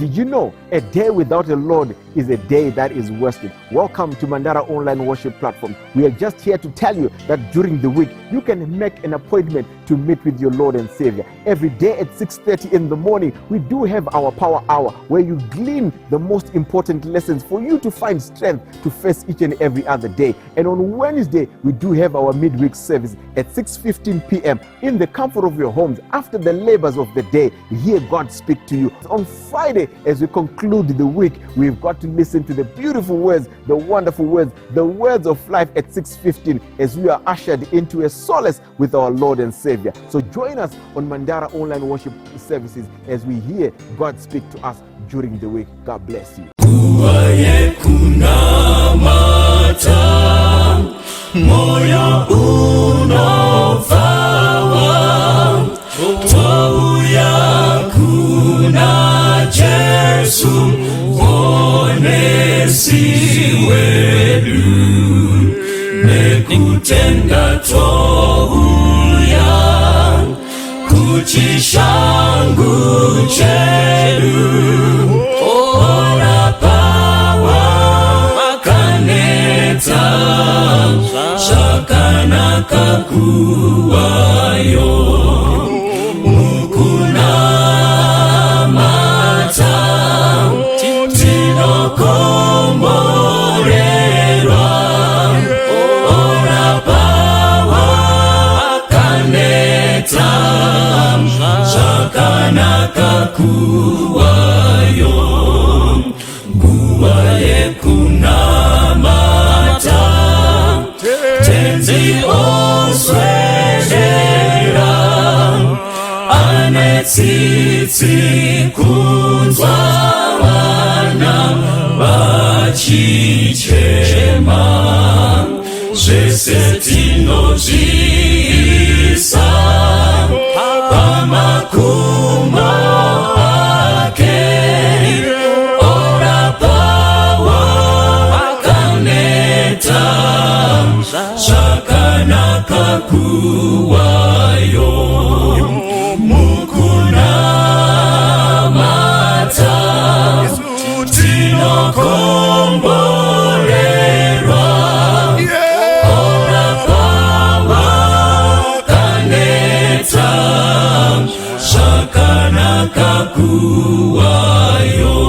Did you know a day without a Lord is a day that is wasted? Welcome to Mandara Online Worship Platform. We are just here to tell you that during the week you can make an appointment to meet with your Lord and Savior. Every day at 6:30 in the morning, we do have our power hour where you glean the most important lessons for you to find strength to face each and every other day. And on Wednesday, we do have our midweek service at 6:15 p.m. in the comfort of your homes after the labors of the day. Hear God speak to you. On Friday, as we conclude the week, we've got to listen to the beautiful words, the wonderful words, the words of life at 6:15 as we are ushered into a solace with our Lord and Savior. So join us on Mandara Online Worship Services as we hear God speak to us during the week. God bless you. Yekunamata moyo unofawa touya kuna Jesu Muponesi wedu nekutenda touya kuchishangu chedu orapa wakaneta zvakanaka kuvayo mukunamata tinokomborerwa orapa wakaneta zvakanaka kuvayo nguva yekunamata Tenzi oswedera ane tsitsi kunzwa vana vachichema zvese tinozviisa pamakumbo ake orapa wakaneta zvakanaka kuvayo mukunamata tinokomborerwa orapa wakaneta zvakanaka kuvayo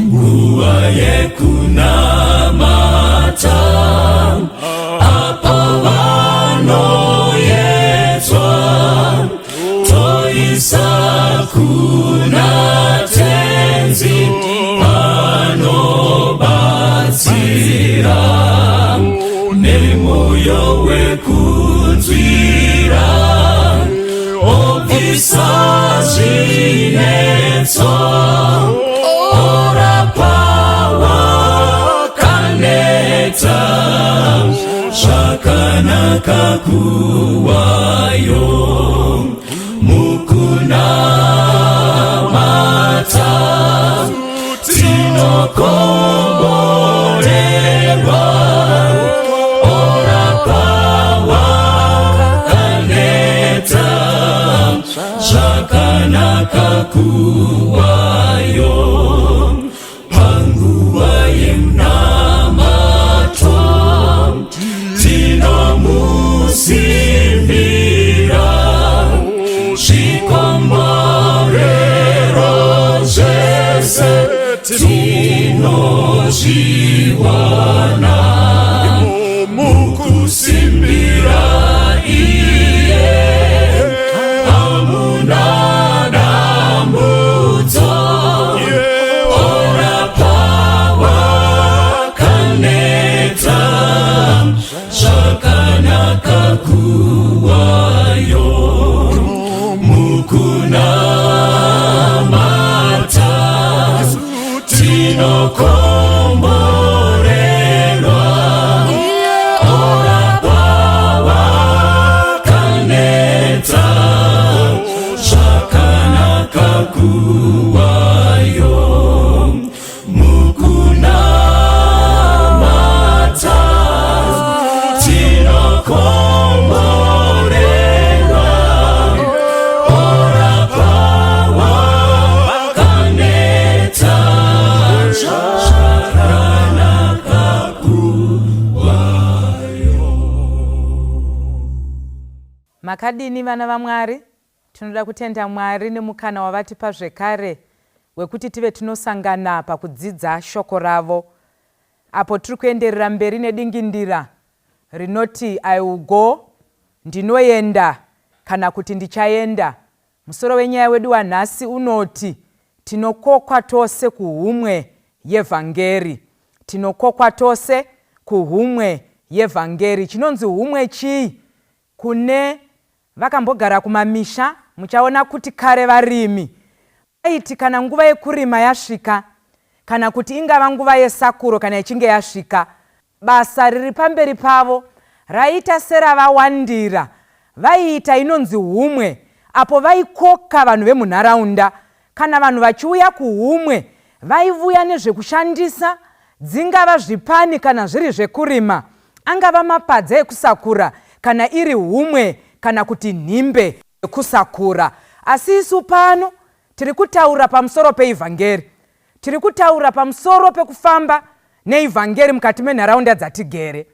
nguva yekunamata apo vanoyedzwa toisa kuna Tenzi anobatsira nemoyo wekunzwira obvisa zvinetso orapa wakaneta zvakanaka kuvayo mukunamata tinokomborerwa orapa wakaneta zvakanaka kuvayo panguva yemunamato tinomusimbira zvikomborero zvese tinozviwana mukusimbira iye hamuna dambudzo orapa wakaneta zvakanaka kuvayo mukunamata tinokomborerwa. Makadini vana vaMwari? Tinoda kutenda Mwari nemukana wavatipa zvekare wekuti tive tinosangana pakudzidza shoko ravo apo tiri kuenderera mberi nedingindira rinoti I will go, ndinoenda kana kuti ndichaenda. Musoro wenyaya wedu wanhasi unoti Tinokokwa tose kuhumwe yevhangeri. Tinokokwa tose kuhumwe yevhangeri. Chinonzi humwe chii? Kune vakambogara kumamisha muchaona kuti kare varimi vaiti kana nguva yekurima yasvika kana kuti ingava nguva yesakuro kana ichinge yasvika, basa riri pamberi pavo raiita seravawandira, vaiita inonzi humwe apo vaikoka vanhu vemunharaunda. Kana vanhu vachiuya kuhumwe vaivuya nezvekushandisa, dzingava zvipani kana zviri zvekurima, angava mapadza ekusakura kana iri humwe kana kuti nhimbe yekusakura. Asi isu pano tiri kutaura pamusoro peivhangeri. Tiri kutaura pamusoro pekufamba neivhangeri mukati menharaunda dzatigere.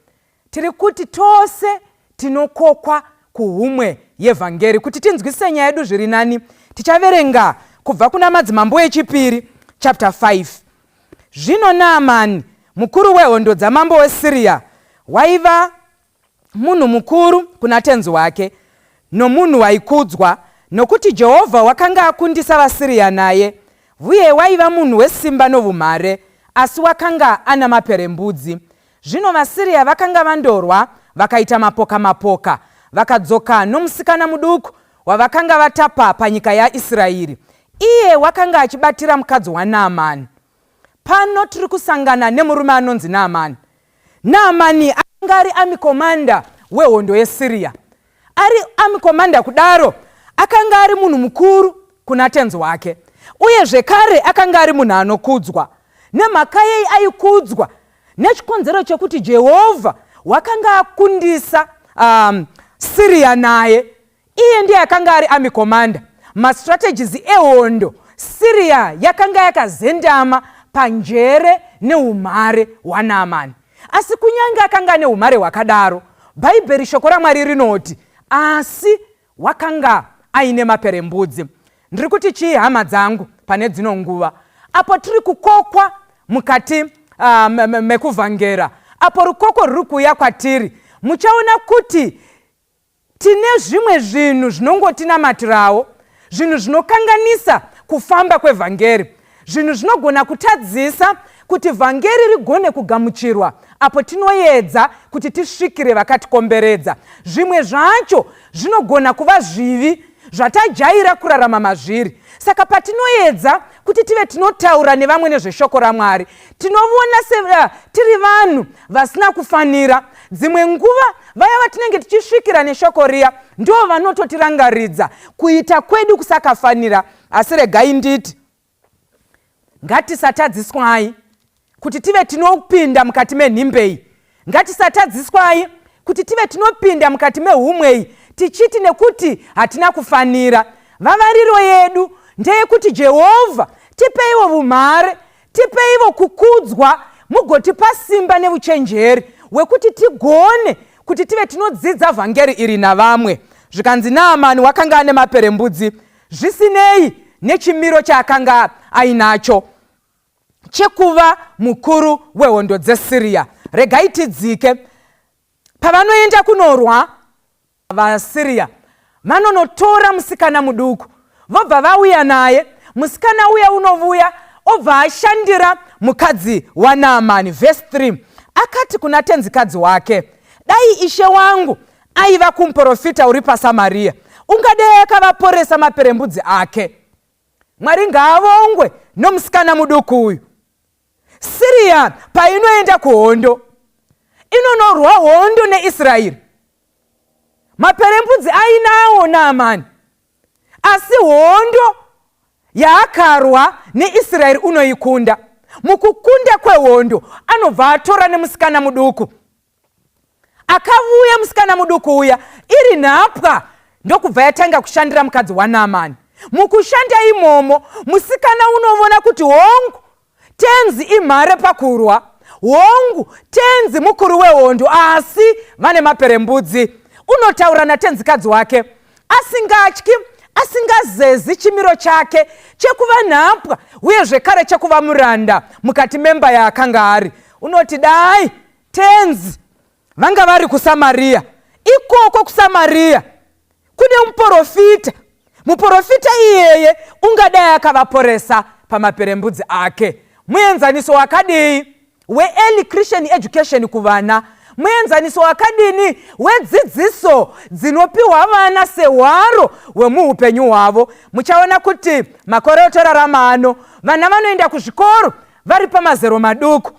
Tiri kuti tose tinokokwa kuhumwe yevhangeri. Kuti tinzwisise nyaya yedu zviri nani, tichaverenga kubva kuna Madzimambo echipiri chapter 5. Zvino Naamani, mukuru wehondo dzamambo weSiria, waiva munhu mukuru kuna tenzi wake, nomunhu waikudzwa, nokuti Jehovha wakanga akundisa vaSiria naye, vuye waiva munhu wesimba novumhare, asi wakanga ana maperembudzi. Zvino vaSiria vakanga vandorwa, vakaita mapoka mapoka, vakadzoka nomusikana muduku wavakanga vatapa panyika yaIsraeri, iye wakanga achibatira mukadzi waNaamani. Pano tiri kusangana nemurume anonzi Naamani. Naamani akanga ari army commander wehondo yeSiria. Ari army commander kudaro, akanga ari munhu mukuru kuna tenzi wake, uye zvekare akanga ari munhu anokudzwa. Nemhaka yei aikudzwa? Nechikonzero chekuti Jehovha wakanga akundisa Siria naye. Iye ndiye akanga ari army commander. Mastrategies ehondo, Siria yakanga yakazendama panjere neumhare hwaNaamani. Asi kunyange akanga ane umhare hwakadaro, Bhaibheri shoko raMwari rinoti, asi wakanga aine maperembudzi. Ndiri kuti chii hama dzangu pane dzino nguva apo tiri kukokwa mukati mekuvhangera, apo rukoko rwuri kuuya kwatiri, muchaona kuti Tine zvimwe zvinhu zvinongotinamatirawo, zvinhu zvinokanganisa kufamba kwevhangeri, zvinhu zvinogona kutadzisa kuti vhangeri rigone kugamuchirwa apo tinoedza kuti tisvikire vakatikomberedza. Zvimwe zvacho zvinogona kuva zvivi zvatajaira kurarama mazviri. Saka patinoedza kuti tive tinotaura nevamwe nezveshoko raMwari, tinovona se tiri vanhu vasina kufanira. Dzimwe nguva vaya vatinenge tichisvikira neshoko riya ndivo vanototirangaridza kuita kwedu kusakafanira. Asi regai nditi, ngatisatadziswai kuti tive tinopinda mukati menhimbei. Ngatisatadziswai kuti tive tinopinda mukati mehumwei tichiti nekuti hatina kufanira. Vavariro yedu ndeyekuti Jehovha tipeiwo vumhare, tipeiwo kukudzwa, mugotipa simba neuchenjeri hwekuti tigone kuti tive tinodzidza vhangeri iri navamwe. Zvikanzi Naamani wakanga ane maperembudzi, zvisinei nechimiro chaakanga ainacho chekuva mukuru wehondo dzeSiria. Regai tidzike. Pavanoenda kunorwa, vaSiria vanonotora musikana muduku vobva vauya naye. Musikana uya unovuya obva ashandira mukadzi waNaamani. Vhesi 3, akati kuna tenzikadzi wake, dai ishe wangu aiva kumuprofita uri paSamaria, ungadai akavaporesa maperembudzi ake. Mwari ngaavongwe nomusikana muduku uyu. Siria painoenda kuhondo, inonorwa hondo neIsraeri. Maperembudzi ainawo Naamani, asi hondo yaakarwa neIsraeri unoikunda. Mukukunda kwehondo anobva atora nemusikana muduku. Akavuya musikana muduku uya iri nhapwa ndokubva yatanga kushandira mukadzi waNaamani. Mukushanda imomo musikana unovona kuti hongu tenzi imhare pakurwa, hongu tenzi mukuru wehondo, asi vane maperembudzi. Unotaura natenzikadzi wake asingatyi, asingazezi chimiro chake chekuva nhapwa uye zvekare chekuva muranda mukati memba yaakanga ari. Unoti dai tenzi vanga vari kuSamariya. Ikoko kuSamariya kune muporofita. Muporofita iyeye ungadai akavaporesa pamaperembudzi ake. Muenzaniso wakadii weearly Christian education kuvana? Muenzaniso wakadini wedzidziso dzinopiwa vana sehwaro hwemuupenyu hwavo? Muchaona kuti makore otorarama ano, vana vanoenda kuzvikoro vari pamazero maduku.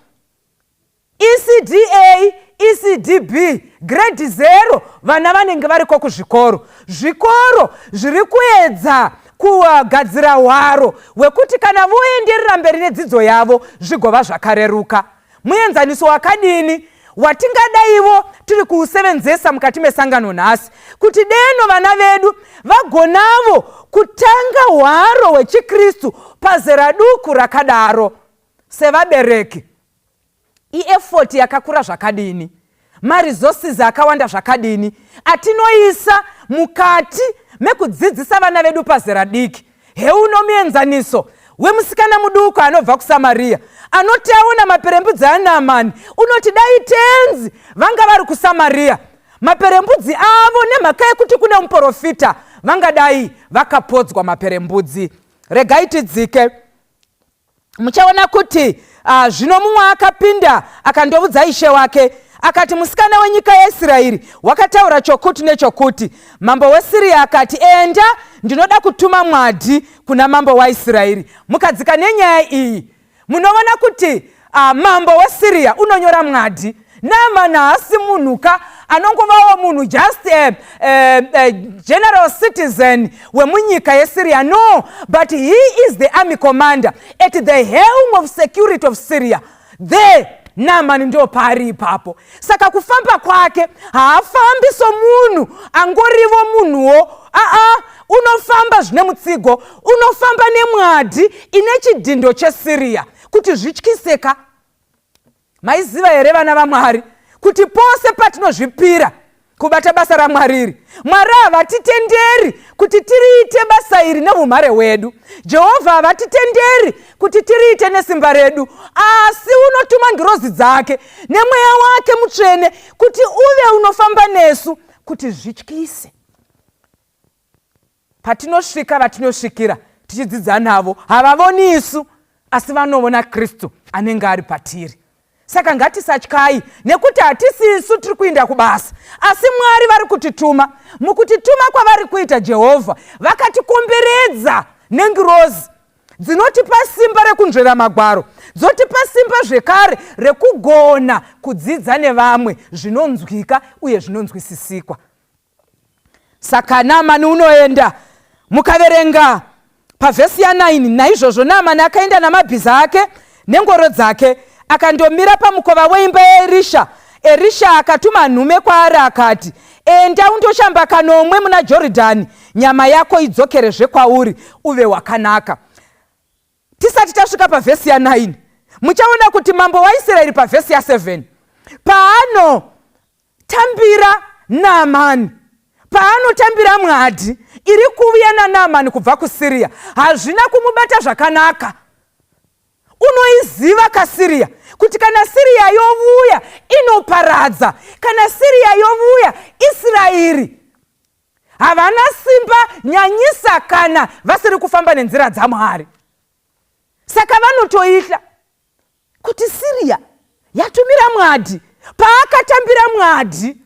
ECDA, ECDB, grade 0, vana vanenge variko kuzvikoro. Zvikoro zviri kuedza kugadzira hwaro hwekuti kana voenderera mberi nedzidzo yavo zvigova zvakareruka. Muenzaniso wakadini watingadaivo tiri kuusevenzesa mukati mesangano nhasi kuti deno vana vedu vagonavo kutanga hwaro hwechiKristu pazera duku rakadaro. Sevabereki, iefoti yakakura zvakadini, maresources akawanda zvakadini atinoisa mukati mekudzidzisa vana vedu pazera diki. Heuno muenzaniso wemusikana muduku anobva kuSamaria anoti aona maperembudzi aNaamani, unoti dai tenzi vanga vari kuSamaria, maperembudzi avo nemhaka yekuti kune muporofita vangadai vakapodzwa maperembudzi. Regai tidzike. Muchaona kuti zvino mumwe akapinda akandovudza ishe wake akati, musikana wenyika yaIsraeri wakataura chokuti nechokuti. Mambo weSiriya akati, enda, ndinoda kutuma mwadhi kuna mambo waIsraeri. Mukadzika nenyaya iyi munoona kuti mambo weSiriya unonyora mwadhi. Naamani haasi munhuka anongovawo munhu, just a general citizen wemunyika yeSyria. No, but he is the army commander at the helm of security of Syria there. Naamani ndo paari ipapo. Saka kufamba kwake haafambi somunhu angorivo munhuwo. Aa, unofamba zvine mutsigo, unofamba nemwadhi ine chidhindo cheSyria kuti zvityiseka. Maiziva here, vana vaMwari, kuti pose patinozvipira kubata basa raMwari iri, Mwari havatitenderi kuti tiriite basa iri neumhare hwedu? Jehovha havatitenderi kuti tiriite nesimba redu, asi unotuma ngirozi dzake nemweya wake mutsvene kuti uve unofamba nesu kuti zvityise. Patinosvika vatinosvikira tichidzidza navo, havavoni isu, asi vanoona Kristu anenge ari patiri. Saka ngatisatyai, nekuti hatisi isu tiri kuinda kubasa, asi Mwari vari kutituma. Mukutituma kwavari kuita Jehovha, vakatikomberedza nengirozi dzinotipa simba rekunzvera magwaro, dzotipa simba zvekare rekugona kudzidza nevamwe zvinonzwika uye zvinonzwisisikwa. Saka Naamani unoenda. Mukaverenga pavhesi ya9, naizvozvo Naamani akaenda namabhiza ake nengoro dzake, akandomira pamukova weimba yaErisha. Erisha akatuma nhume kwaari akati, enda undoshamba kanomwe muna Joridhani, nyama yako idzokerezve kwauri, uve wakanaka. Tisati tasvika pavhesi ya9, muchaona kuti mambo waIsraeri pavhesi ya7 paanotambira Naamani, paanotambira mwadhi iri kuuya naNaamani kubva kuSiriya, hazvina kumubata zvakanaka. Unoiziva kaSiriya kuti kana Siriya yovuya inoparadza, kana Siriya yovuya Israeri havana simba nyanyisa kana vasiri kufamba nenzira dzaMwari. Saka vanotoihla kuti Siriya yatumira mwadhi. Paakatambira mwadhi,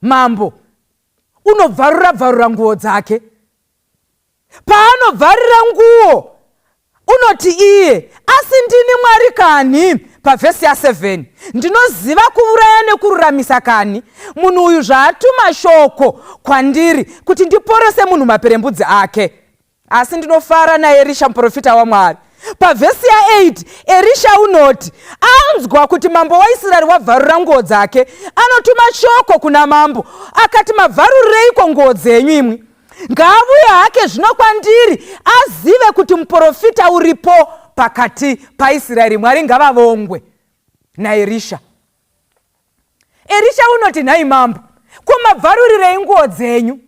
mambo unobvarura bvarura nguo dzake. Paanobvarira nguo unoti iye, asi ndini Mwari kani? Pavhesi ya7, ndinoziva kuuraya nekururamisa kani? Munhu uyu zvaatuma shoko kwandiri kuti ndiporese munhu maperembudzi ake. Asi ndinofara naErisha muprofita waMwari. Pavhesi ya8 Erisha unoti anzwa kuti mambo waIsraeri wabvarura nguo dzake, anotuma shoko kuna mambo akati, mabvarurireiko nguo dzenyu imwi? Ngaavuye hake zvino kwandiri, azive kuti muprofita uripo pakati paIsraeri. Mwari ngavavongwe naErisha. Erisha unoti, nhai mambo, Ko mabvarurirei nguo dzenyu?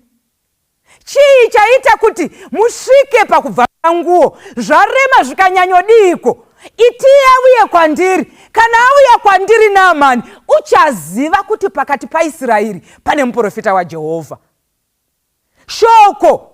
Chii chaita kuti musvike pakubvarura nguo? Zvarema zvikanyanyodiiko? Itii auye kwandiri. Kana auya kwandiri Naamani, uchaziva kuti pakati paIsraeri pane muprofita waJehovha. Shoko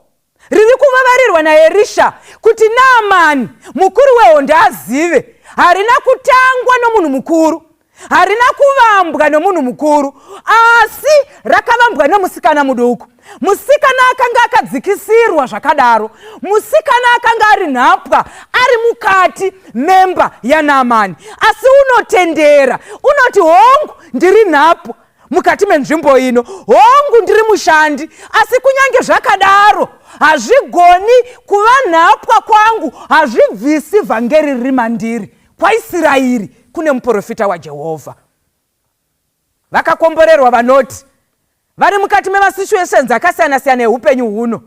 riri kuvavarirwa naErisha kuti Naamani mukuru wehondo azive harina kutangwa nomunhu mukuru, harina kuvambwa nomunhu mukuru, asi rakavambwa nomusikana muduku. Musikana akanga akadzikisirwa zvakadaro, musikana akanga ari nhapwa ari mukati memba yaNaamani, asi unotendera, unoti hongu, ndiri nhapwa mukati menzvimbo ino, hongu ndiri mushandi, asi kunyange zvakadaro hazvigoni kuva nhapwa kwangu, hazvibvisi vhangeri riri mandiri. KwaIsiraeri kune muprofita waJehovha. Vakakomborerwa vanoti vari mukati memasituations akasiyana-siyana eupenyu huno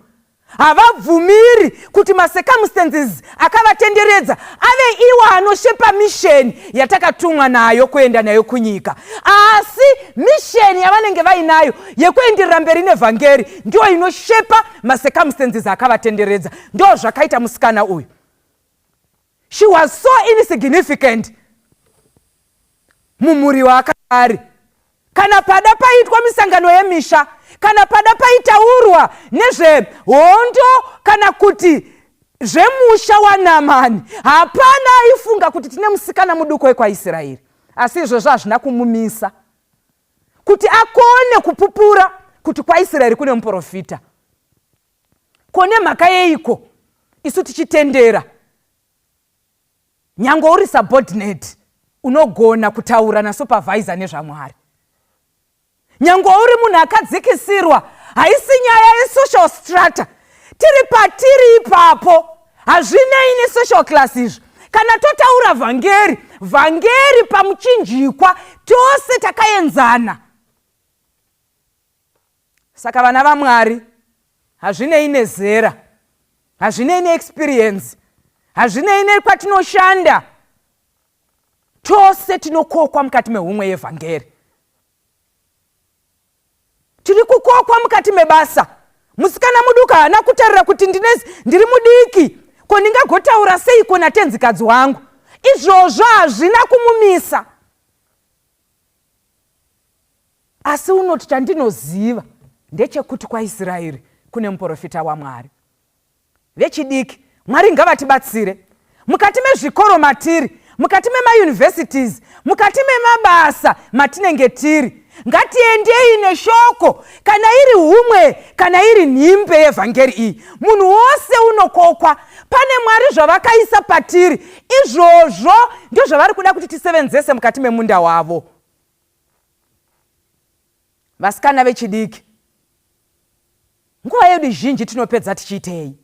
havabvumiri kuti macircumstances akavatenderedza ave iwo anoshepa misheni yatakatumwa nayo kuenda nayo kunyika, asi misheni yavanenge vainayo yekuenderera mberi nevhangeri ndiyo inoshepa macircumstances akavatenderedza. Ndo zvakaita musikana uyu. She was so insignificant mumhuri waakanga ari. Kana pada paitwa misangano yemisha, kana pada paitaurwa nezvehondo kana kuti zvemusha waNamani, hapana aifunga kuti tine musikana muduku wekwaIsraeri. Asi izvozvo hazvina kumumisa kuti akone kupupura kuti kwaIsraeri kune muprofita. Ko nemhaka yeiko isu tichitendera nyange uri subordinate unogona kutaura nasupervisor nezvaMwari? Nyange uri munhu akadzikisirwa, haisi nyaya yesocial strata. Tiri patiri ipapo, hazvinei nesocial class izvi. Kana totaura vhangeri, vhangeri pamuchinjikwa, tose takaenzana. Saka vana vaMwari, hazvinei nezera, hazvinei neexperience, hazvinei nekwatinoshanda, tose tinokokwa mukati mehumwe yevhangeri. Tiri kukokwa mukati mebasa. Musikana muduku haana kutarira kuti ndiri mudiki, ko ndingagotaura seiko natenzikadzi wangu? Izvozvo hazvina kumumisa. Asi unoti, Chandinoziva ndechekuti kwaIsraeri kune muprofita waMwari. Vechidiki, Mwari ngavatibatsire. Mukati mezvikoro matiri, mukati memauniversities, mukati memabasa matinenge tiri, ngatiendei neshoko, kana iri humwe, kana iri nhimbe yevhangeri iyi. Munhu wose unokokwa. Pane Mwari zvavakaisa patiri, izvozvo ndozvavari kuda kuti tisevenzese mukati memunda wavo. Vasikana vechidiki, nguva yedu zhinji tinopedza tichiitei?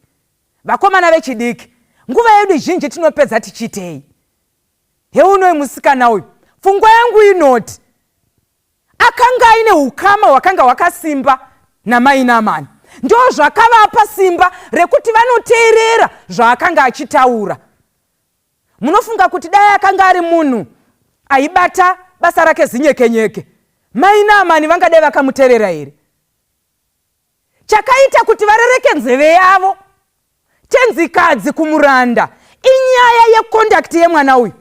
Vakomana vechidiki, nguva yedu zhinji tinopedza tichiitei? Heunoi musikana uyu, pfungwa yangu inoti akanga aine ukama hwakanga hwakasimba namai Naamani. Ndo zvakavapa simba rekuti vanoteerera zvaakanga achitaura. Munofunga kuti dai akanga ari munhu aibata basa rake zinyekenyeke, mai Naamani vangadai vakamuterera here? Chakaita kuti varereke nzeve yavo tenzikadzi kumuranda inyaya yeconduct yemwana uyu.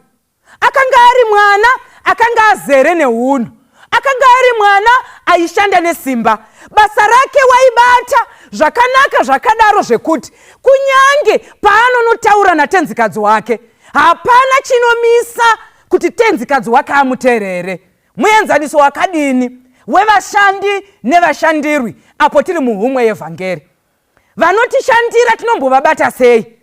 Akanga ari mwana akanga azere neunhu, akanga ari mwana aishanda nesimba, basa rake waibata zvakanaka zvakadaro zvekuti kunyange paanonotaura natenzikadzi wake hapana chinomisa kuti tenzikadzi wake amuteerere. Muenzaniso wakadini wevashandi nevashandirwi apo tiri muhumwe yevhangeri? Vanotishandira tinombovabata sei?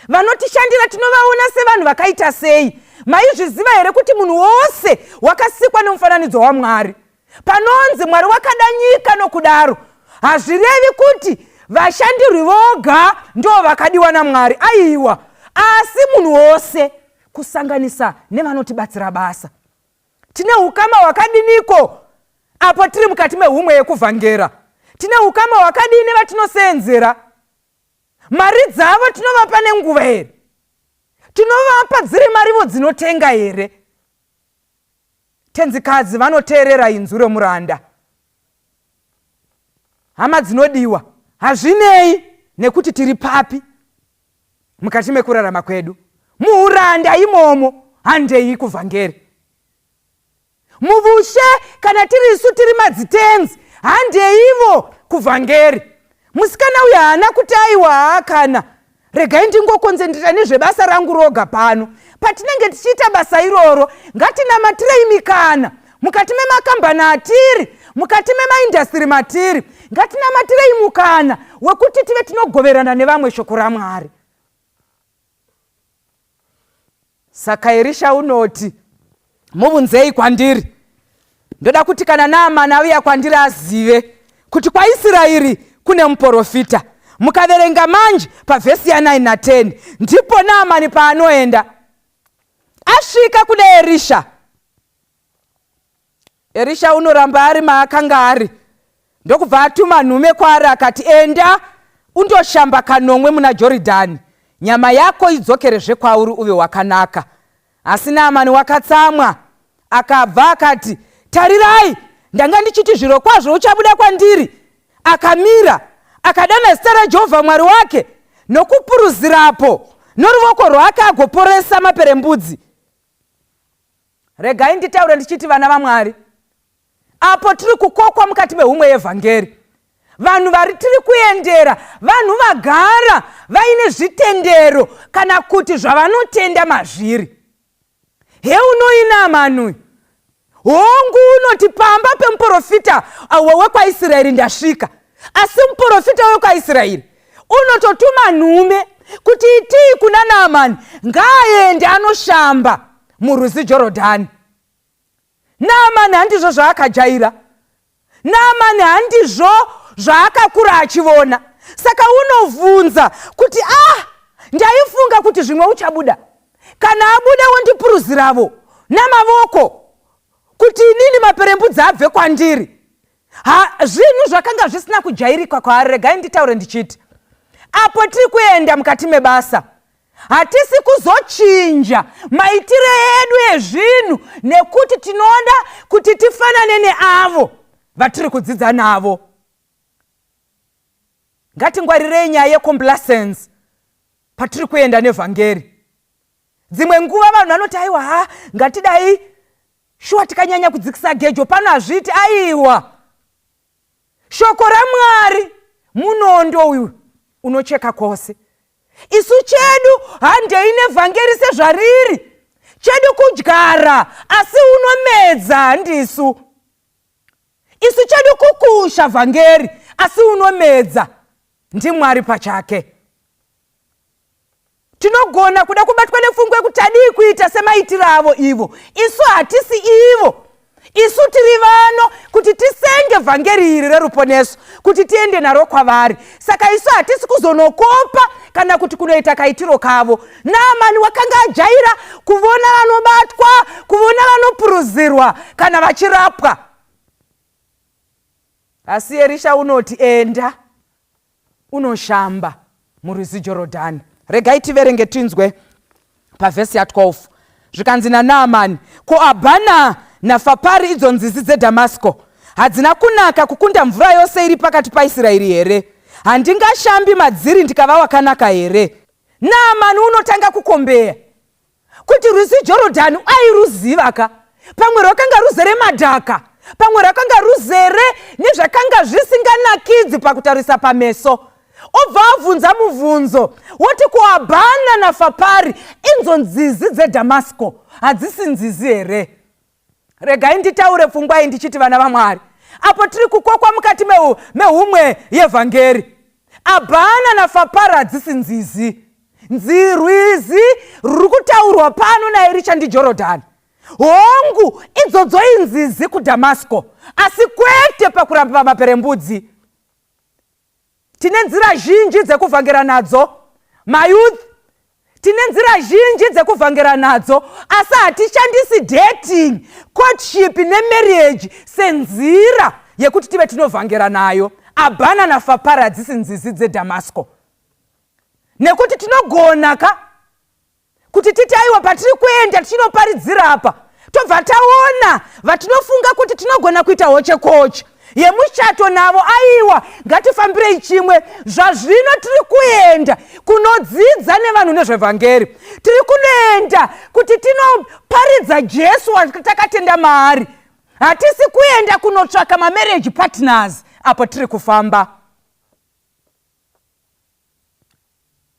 Vanotishandira tinovaona sevanhu vakaita sei? Maizviziva here kuti munhu wose wakasikwa nomufananidzo waMwari? Panonzi Mwari wakada nyika nokudaro, hazvirevi kuti vashandirwi voga ndo vakadiwa naMwari. Aiwa, asi munhu wose, kusanganisa nevanotibatsira basa. Tine ukama hwakadiniko apo tiri mukati mehumwe yekuvhangera? Tine ukama hwakadini nevatinoseenzera? Mari dzavo tinovapa nenguva here? Tinovapa dziri marivo dzinotenga here? Tenzikadzi vanoteerera inzwi romuranda. Hama dzinodiwa, hazvinei nekuti tiri papi mukati mekurarama kwedu, muuranda imomo handei kuvhangeri. Muvushe kana tiri isu tiri madzitenzi handeivo kuvhangeri. Musikana uyu haana kuti aiwa haa kana regai ndingokonzendreta nezvebasa rangu roga pano. Patinenge tichiita basa iroro ngatinamatirei mikana mukati memakambani atiri, mukati memaindastiri matiri, ngatinamatirei mukana wekuti tive tinogoverana nevamwe shoko raMwari. Saka Erisha unoti, Muvhunzei kwandiri. Ndoda kuti kana Naamani auya kwandiri azive kuti kwaIsraeri kune muporofita. Mukaverenga manje pavhesi ya9 na10 ndipo Naamani paanoenda. Asvika kuna Erisha. Erisha unoramba ari maakanga ari ndokubva atuma nhume kwaari akati, Enda undoshamba kanomwe muna Joridhani, nyama yako idzokerezve kwauri uve wakanaka. Asi Naamani wakatsamwa, akabva akati, Tarirai, ndanga ndichiti zvirokwazvo uchabuda kwandiri. Akamira, akadana zita raJehovha Mwari wake, nokupuruzirapo noruvoko rwake agoporesa maperembudzi. Regai nditaure ndichiti vana vaMwari, apo tiri kukokwa mukati mehumwe yevhangeri, vanhu vari tiri kuendera vanhu vagara vaine zvitendero kana kuti zvavanotenda mazviri. Heunoi Naamani uyu. Hongu unoti pamba pemuporofita wekwaIsraeri ndasvika, asi muporofita wekwaIsraeri unototuma nhume kuti itii kuna Naamani ngaaende anoshamba murwizi Jorodhani. Naamani handizvo zvaakajaira. Naamani handizvo zvaakakura achivona. Saka unovhunza kuti ah, ndaifunga kuti zvimwe uchabuda. Kana abuda wondipuruziravo namavoko kuti inini maperembudzi abve kwandiri. Ha, zvinhu zvakanga zvisina kujairika kwaari. Regai nditaure ndichiti apo tiri kuenda mukati mebasa, hatisi kuzochinja maitiro edu ezvinhu nekuti tinoda kuti tifanane neavo vatiri kudzidza navo. Ngatingwarirei nyaya yecomplacence patiri kuenda nevhangeri. Dzimwe nguva vanhu vanoti aiwa, ha, ngatidai Shuwa tikanyanya kudzikisa gejo pano hazviiti aiwa. Shoko raMwari munondo uyu unocheka kwose. Isu chedu handei nevhangeri sezvariri. Chedu kudyara asi unomedza handisu. Isu chedu kukusha vhangeri asi unomedza ndiMwari pachake. Tinogona kuda kubatwa nepfungwa yekuti tadii kuita semaitiro avo ivo. Isu hatisi ivo. Isu tiri vano kuti tisenge vhangeri iri reruponeso kuti tiende naro kwavari. Saka isu hatisi kuzonokopa kana kuti kunoita kaitiro kavo. Naamani wakanga ajaira kuvona vanobatwa, kuvona vanopuruzirwa kana vachirapwa. Asi Erisha unoti, enda unoshamba murwizi Jorodhani. Regai tiverenge tinzwe pavhesi ya12. Zvikanzi naNaamani, ko Abhana naFapari idzo nzizi dzeDhamasiko hadzina kunaka kukunda mvura yose iri pakati paIsraeri here? Handingashambi madziri ndikava wakanaka here? Naamani unotanga kukombeya kuti rwizi Jorodhani airuziva ka, pamwe rwakanga ruzere madhaka, pamwe rwakanga ruzere nezvakanga zvisinganakidzi pakutarisa pameso. Obva abvunza mubvunzo woti kuAbhana naFapari inzo nzizi dzeDhamasiko hadzisi nzizi here? Regai nditaure pfungwa iyi ndichiti vana vaMwari, apo tiri kukokwa mukati mehumwe yevhangeri, Abhana naFapara hadzisi nzizi. Nzirwizi ruri kutaurwa pano naErisha ndiJorodhani. Hongu, idzodzo inzizi kuDhamasiko, asi kwete pakuramba pamaperembudzi. Tine nzira zhinji dzekuvhangera nadzo mayouth, tine nzira zhinji dzekuvhangera nadzo, asi hatishandisi dating, courtship nemarriage senzira yekuti tive tinovhangera nayo. Abhana naFapara hadzisi nzizi dzeDhamasiko, nekuti tinogona ka kuti titi aiwa patiri kuenda tichinoparidzira apa tobva taona vatinofunga kuti tinogona kuita hochekoche. yemuchato navo. Aiwa, ngatifambirei chimwe. Zvazvino tiri kuenda kunodzidza nevanhu nezvevhangeri. Tiri kunoenda kuti tinoparidza Jesu watakatenda maari. Hatisi kuenda kunotsvaka mamarriage partners apo tiri kufamba.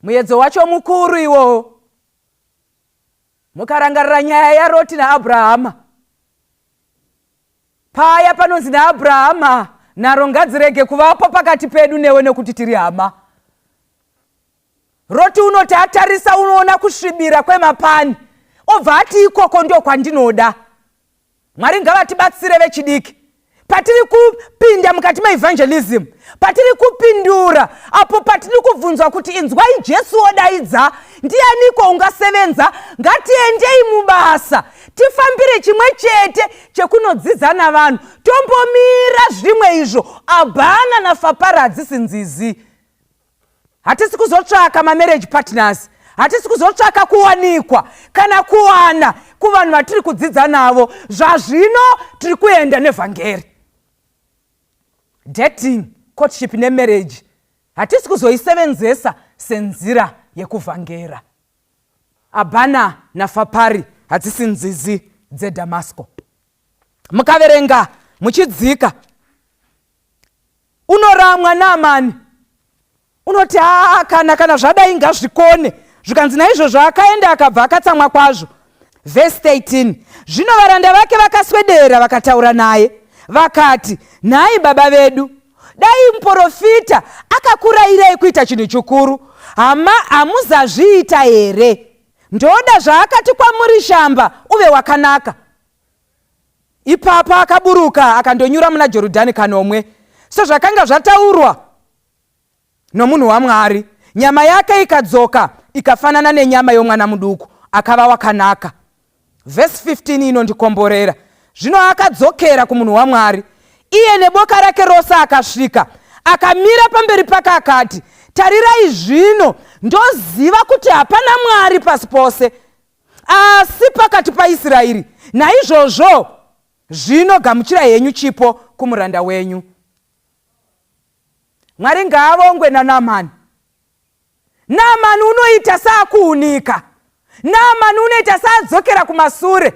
Muedzo wacho mukuru iwowo. Mukarangarira nyaya yaRoti naAbrahama, paya panonzi naAbrahama, nharo ngadzirege kuvapo pakati pedu newe nekuti tiri hama. Roti unoti atarisa unoona kusvibira kwemapani, obva ati ikoko ndokwandinoda. Mwari ngavatibatsire vechidiki patiri kupinda mukati meevangelism, patiri kupindura apo patiri kubvunzwa kuti inzwai Jesu wodaidza, ndianiko ungasevenza? Ngatiendei mubasa tifambire chimwe chete chekunodzidza navanhu, tombomira zvimwe izvo. Abhana naFapara hadzisi nzizi. Hatisi kuzotsvaka mamarriage partners, hatisi kuzotsvaka kuwanikwa kana kuwana kuvanhu vatiri kudzidza navo. Zvazvino tiri kuenda nevhangeri. Dating, courtship nemarriage hatisi kuzoisevenzesa senzira yekuvhangera. Abhana naFapari hadzisi nzizi dzeDhamasiko. Mukaverenga muchidzika, unoramwa Naamani, unoti aa, kana zvadai ngazvikone. Zvikanzi naizvozvo akaenda akabva akatsamwa kwazvo. Vhesi 13, zvino varanda vake vakaswedera vakataura naye vakati, nhai baba vedu, dai muprofita akakurayirai kuita chinhu chikuru, hama hamuzazviita here? Ndoda zvaakati kwamuri, shamba uve wakanaka. Ipapo akaburuka akandonyura muna Jorodhani kanomwe, sezvakanga zvataurwa nomunhu waMwari. Nyama yake ikadzoka ikafanana nenyama yomwana muduku, akava wakanaka. Vhesi 15 inondikomborera. Zvino akadzokera kumunhu waMwari, iye neboka rake rose, akasvika akamira pamberi pake akati, tarirai zvino ndoziva kuti hapana Mwari pasi pose asi pakati paIsraeri. Naizvozvo zvino gamuchirai henyu chipo kumuranda wenyu. Mwari ngaavongwe naNaamani. Naamani unoita saakuunika. Naamani unoita saadzokera kumasure.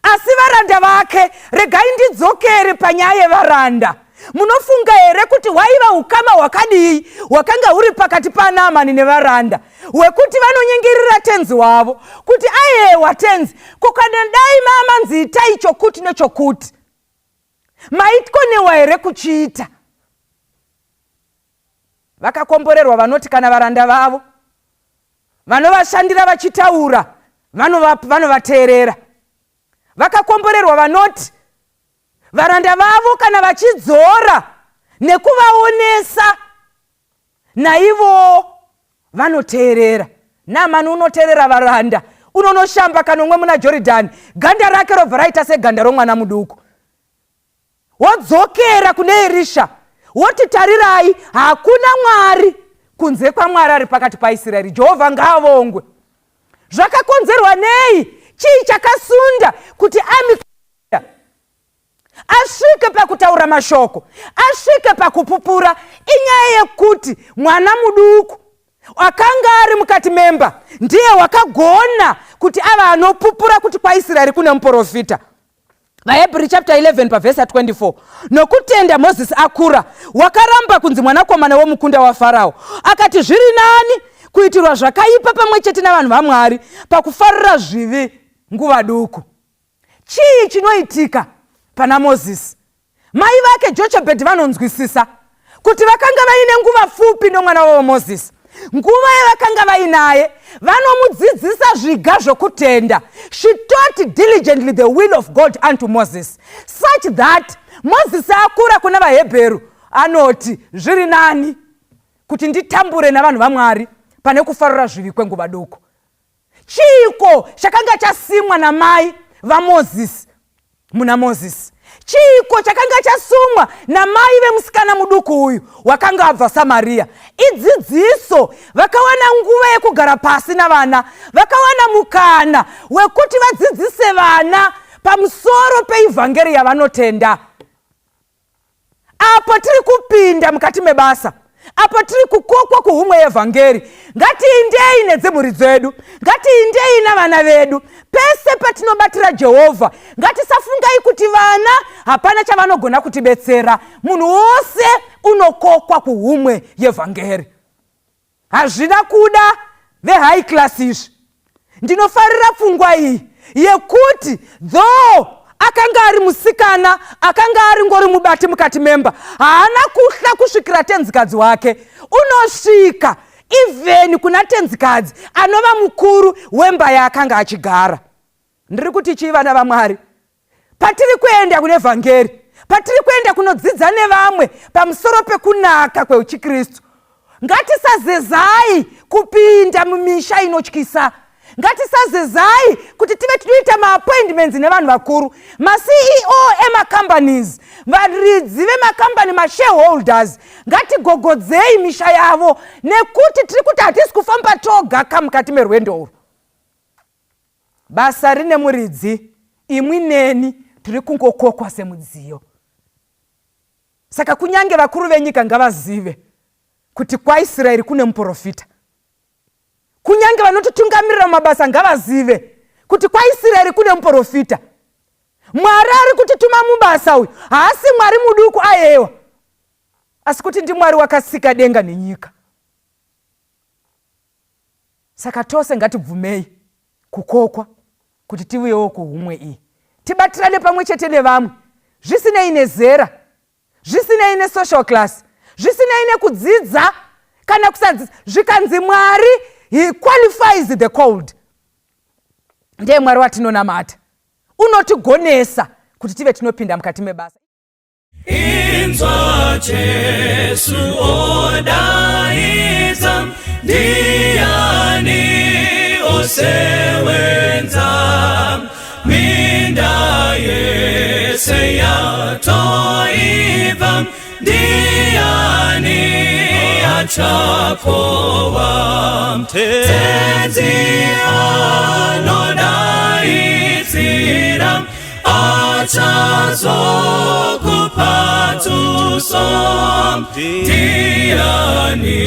Asi varanda vake, regai ndidzokere panyaya yevaranda. Munofunga here kuti hwaiva ukama hwakadii hwakanga huri pakati paNaamani nevaranda, hwekuti vanonyengerera tenzi wavo kuti ayewa tenzi, ko kana dai mamanzi itai chokuti nechokuti, maitkonewa here kuchiita? Vakakomborerwa vanoti kana varanda vavo vanovashandira vachitaura, vanovateerera. Vakakomborerwa vanoti varanda vavo kana vachidzora nekuvaonesa, naivowo vanoteerera. Naamani unoteerera varanda, unonoshamba kanomwe muna Joridhani, ganda rake robva raita seganda romwana muduku. Wodzokera kune Erisha woti, tarirai, hakuna Mwari kunze kwaMwari ari pakati paIsraeri. Jehovha ngaavongwe. Zvakakonzerwa nei? Chii chakasunda kuti ami asvike pakutaura mashoko, asvike pakupupura? Inyaya yekuti mwana muduku akanga ari mukati memba ndiye wakagona kuti ava anopupura kuti kwaIsraeri kune muprofita. VaHebheri chapter 11 pavhesi ya 24, nokutenda Mozisi akura wakaramba kunzi mwanakomana womukunda waFarao, akati zviri nani kuitirwa zvakaipa pamwe chete navanhu vaMwari pakufarira zvivi nguva duku. Chii chinoitika pana Mozisi? Mai vake Jochebhedhi vanonzwisisa kuti vakanga vaine nguva pfupi nomwana wavo Mozisi. Nguva yavakanga vainaye, vanomudzidzisa zviga zvokutenda. She taught diligently the will of God unto Moses, such that Mozisi akura kuna vaHebheru anoti zviri nani kuti nditambure navanhu vaMwari pane kufarira zvivi kwenguva duku. Chiiko chakanga chasimwa namai vaMozisi muna Mozisi? Chiiko chakanga chasumwa namai vemusikana muduku uyu wakanga abva Samaria? Idzidziso. Vakawana nguva yekugara pasi navana, vakawana mukana wekuti vadzidzise vana pamusoro peivhangeri yavanotenda. Apo tiri kupinda mukati mebasa, apo tiri kukokwa kuhumwe yevhangeri, ngatiindei nedzimhuri dzedu, ngatiindei navana vedu. Pese patinobatira Jehovha, ngatisafungai kuti vana hapana chavanogona kutibetsera. Munhu wose unokokwa kuhumwe yevhangeri. Hazvina kuda vehigh class izvi. Ndinofarira pfungwa iyi yekuti though akanga ari musikana akanga ari ngori mubati mukati memba, haana kuhla kusvikira tenzikadzi wake. Unosvika even kuna tenzikadzi anova mukuru wemba yaakanga achigara. Ndiri kuti chii, vana vaMwari? Patiri kuenda kune vhangeri, patiri kuenda kunodzidza nevamwe pamusoro pekunaka kweuchiKristu, ngatisazezai kupinda mumisha inotyisa. Ngatisazezai kuti tive tinoita maappointments nevanhu vakuru, maCEO emacompanies, varidzi vemakambani, mashareholders. Ngatigogodzei misha yavo, nekuti tiri kuti hatisi kufamba toga kamukati merwendo urwu. Basa rine muridzi, imwi neni tiri kungokokwa semudziyo. Saka kunyange vakuru venyika ngavazive kuti kwaIsraeri kune muprofita. Kunyange vanotitungamirira mumabasa ngavazive kuti kwaIsraeri kune muprofita. Mwari ari kutituma mubasa uyu haasi Mwari muduku, ayewa, asi kuti ndiMwari wakasika denga nenyika. Saka tose ngatibvumei kukokwa kuti tiuyewo kuhumwe iyi, tibatirane pamwe chete nevamwe, zvisinei nezera, zvisinei nesocial class, zvisinei nekudzidza kana kusadzidza. Zvikanzi Mwari, he qualifies the called. Ndiye Mwari watinonamata, unotigonesa kuti tive tinopinda mukati mebasa. Inzwa Jesu odaidza, ndiani osewenza? Minda yese yatoibva, ndiani achakohwa? Tenzi anodaidzira, achazokupa tuso. Ndiani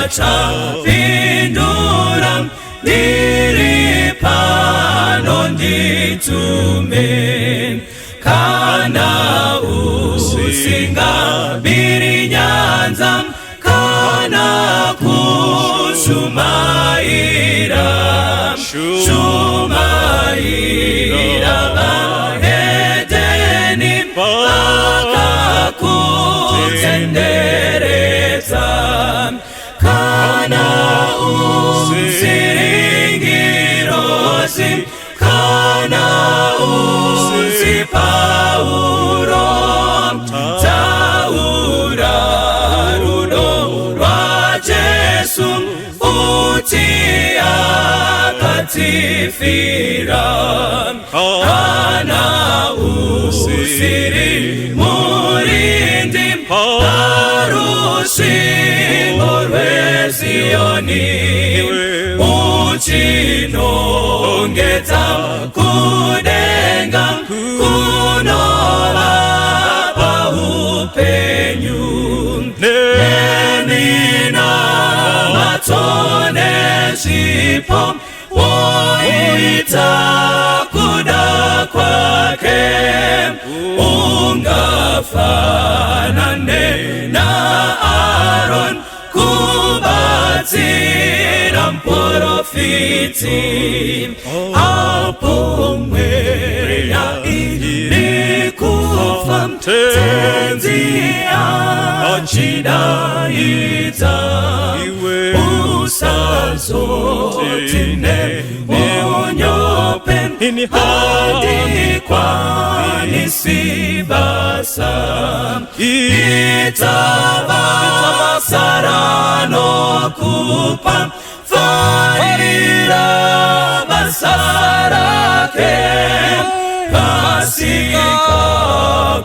achapindura? Ndiri pano, nditume. Kana usingabiri nyanza kana kushumaira, shumaira vahedheni vakakutenderedza. Kana usiri ngirozi, kana usi Pauro, taura rudo rwaJesu, uti akatifira. Kana usiri murindi parusvingo rweZiyoni, uchinongedza kudenga kunovapa upenyu, neminamato nezvipo woita kuda kwake, ungafanane naAron kubatsira muprofiti. Apo mweya iri kufa, Tenzi achidaidza, usazoti nemunyope, handikwanisi basa. Ita basa ranokupa, farira basa rake, kasika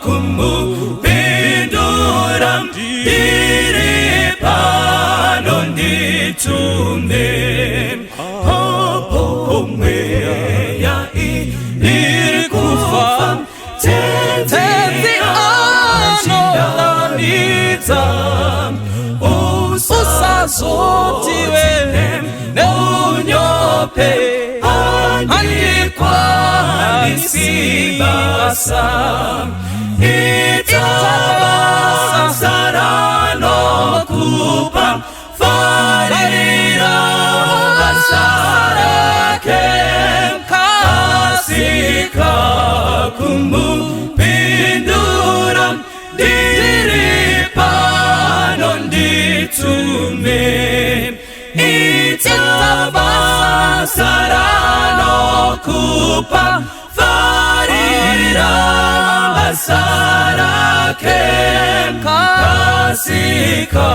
kumupindura, ndiri pano, nditume. Apo mweya iri kufa, Tenzi. Uzotiwe neunyope handikwanisi basa. Ita basa ranokupa, farira basa rake, kasika kumupindura. Ndiri pano, nditume. Ita basa ranokupa, farira basa rake, kasika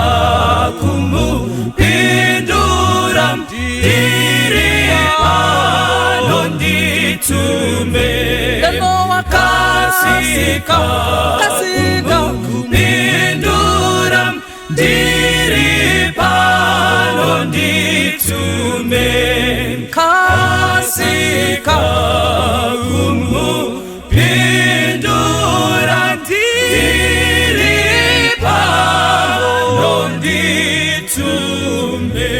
kumupindura. Ndiri pano, nditume. Kasika kumupindura. Ndiri pano, nditume. Kasika kumupindura. Ndiri pano, nditume.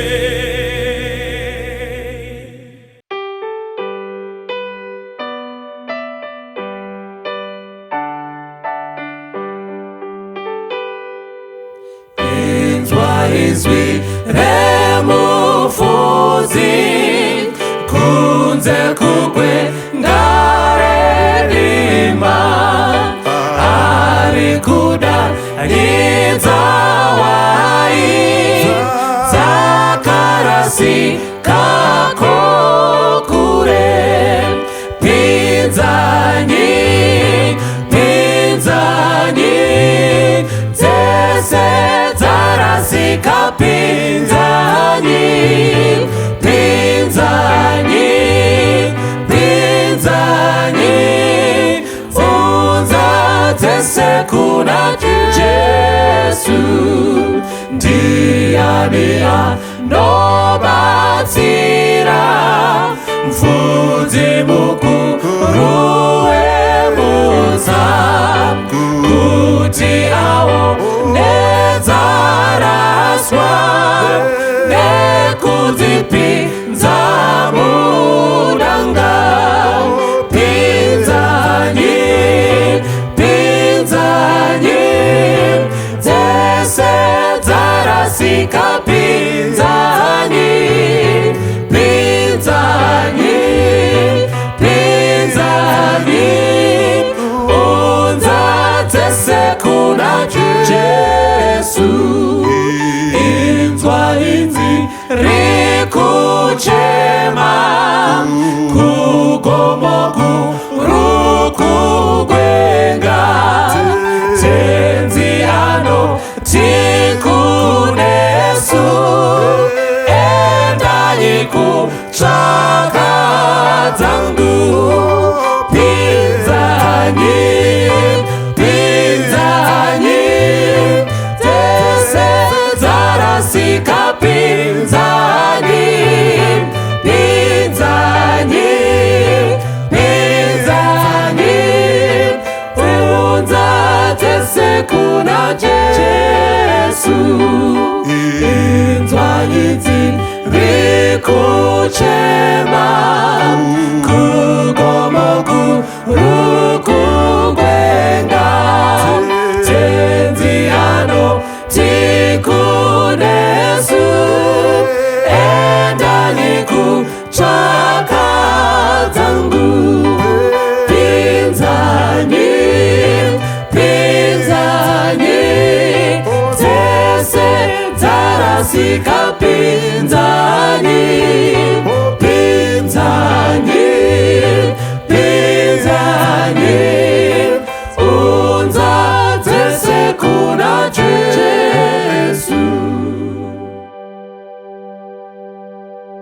Inzwa izwi remufudzi kunze kugwenga rerima, ari kudaidza hwai dzakarasika kure. Pinzanyi, pinzanyi, dzese dzarasika, pinzanyi, pinzanyi, pinzanyi, unza dzese kuna Jesu. Ndiani anobatsira, mufudzi mukuru wemutsa, kuti aone dzaraswa nekudzipinza mudanga? Pinzanyi, pinzanyi, dzese dzarasika.